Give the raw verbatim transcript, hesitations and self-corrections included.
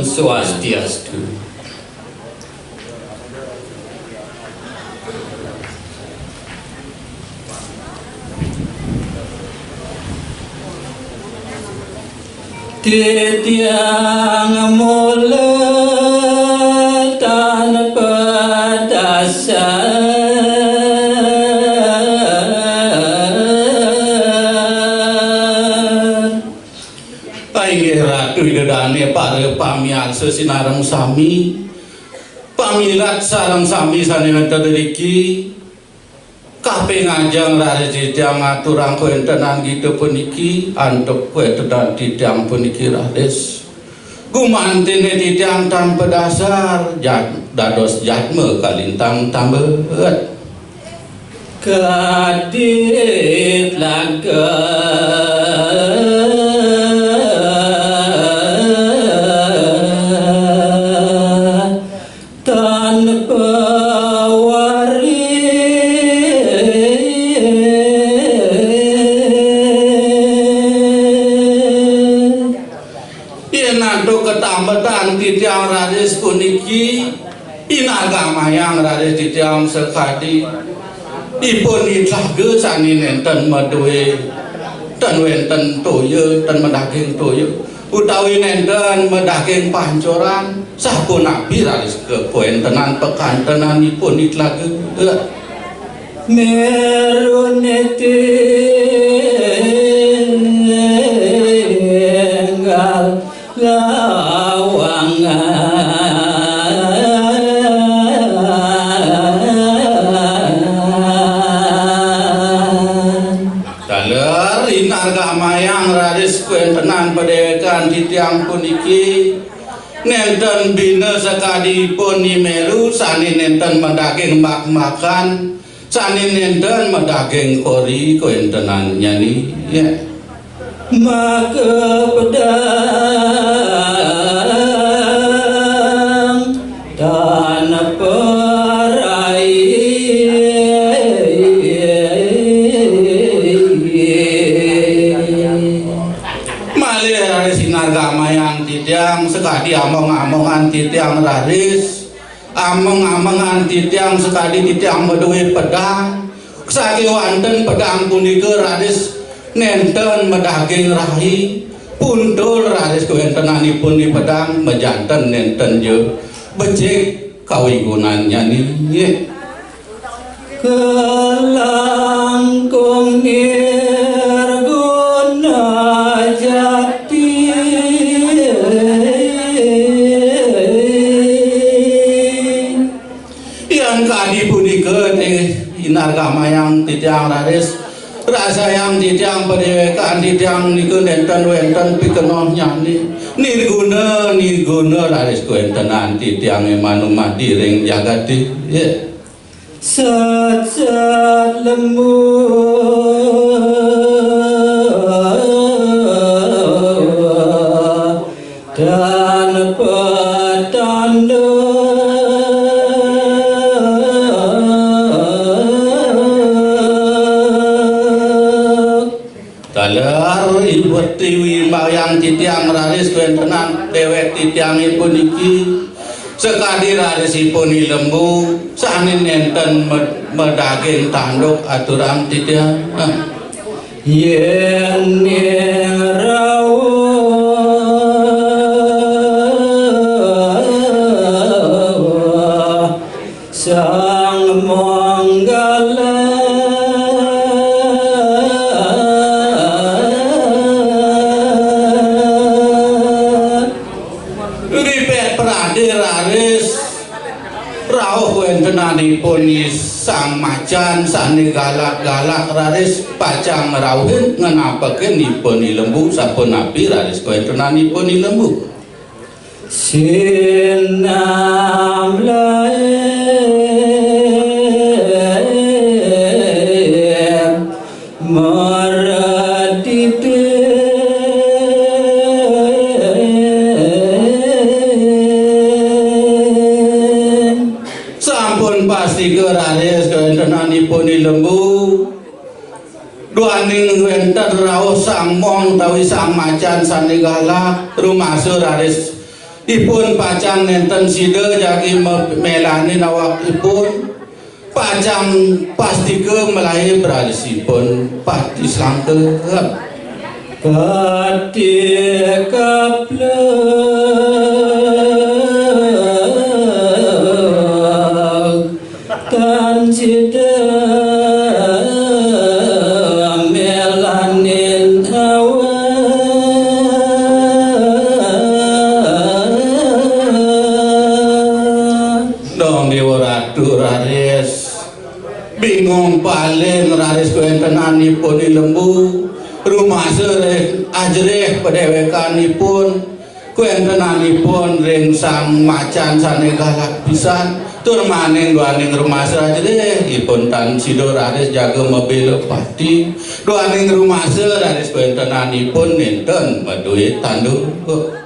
Swastiastu. Titiang mula tanpa dasar. Inggih Ratu Ida Dané, para pamiarsa sinareng sami, pamilet sareng sami sané wénten iriki, kaping ajeng raris titiang ngaturang kawéntenan gita puniki, antuk kawéntenan titiang puniki raris gumantiné titiang tanpa dasar, jat-, dados jatma kalintang tambet. Kadi tlaga tanpa wari. Yén antuk katambetan titiang raris puniki, inargamayang raris titiang sakadi ipun i tlaga sané nénten madué, ten wénten toya, ten madaging toya, utawi nénten madaging pancoran, sapunapi raris kakawéntenan pakantenanipun i tlaga? Meruné tinggal lawangan. Taler inargamayang raris kawéntenan padéwékan titiang puniki nénten bina sakadi ipun i Meru sané nénten madaging mak-makan, sané nénten madaging kori kawéntenannyané. Ya. Maka pedang tanpa rai. Malih raris inargamayang titiang sakadi among-amongan titiang raris. Ameng-amengan titiang sakadi titiang madué pedang. Sakéwanten pedang punika raris nénten madaging rahi, puntul raris kawéntenanipun di pedang, majanten nénten ja becik kawigunannyané. Nggih. Kelangkung nirguna jati. Yan kadi punika, titiang inargamayang titiang raris, rasayang titiang padéwékan titiang nika nénten wénten pikenohnyané. Nirguna, nirguna raris kawéntenan titiangé manumadi ring jagaté. Ya. Sat-sat lembu tanpa tanduk. Taler iwet tiwi mbayang titiang raris kawéntenan déwék titiangé puniki, sakadi raris ipun i lembu, sané nénten med-, madaging tanduk aturang titiang. Yéning rauh Sang Manggala. Ripet pradé raris rauh kawéntenanipun i Sang Macan sané galak-galak raris pacang ngrauhin ngenapekin ipun i lembu sapunapi raris kawéntenanipun i lembu. Sinam lair maraditen. Sampun pastika raris kawéntenanipun i lembu. Duaning wénten rauh Sang Mong utawi Sang Macan sané galak, rumasa raris Ipun pacang nénten sida jagi me-, mélanin awakipun, pacang pastika malaib rarasipun pati slangkep. Katika pleg tan sida mélanin awak. Dong Déwa Ratu raris bingung paling raris kuéntenanipun I Lembu, rumasa ring ajerih padéwékanipun, kuéntenanipun ring sang macan sané galak pisan, tur maning duaning rumasa ajerih, ipun tan sida raris jaga mabéla pati, duaning rumasa raris kuéntenanipun nénten madué tanduk.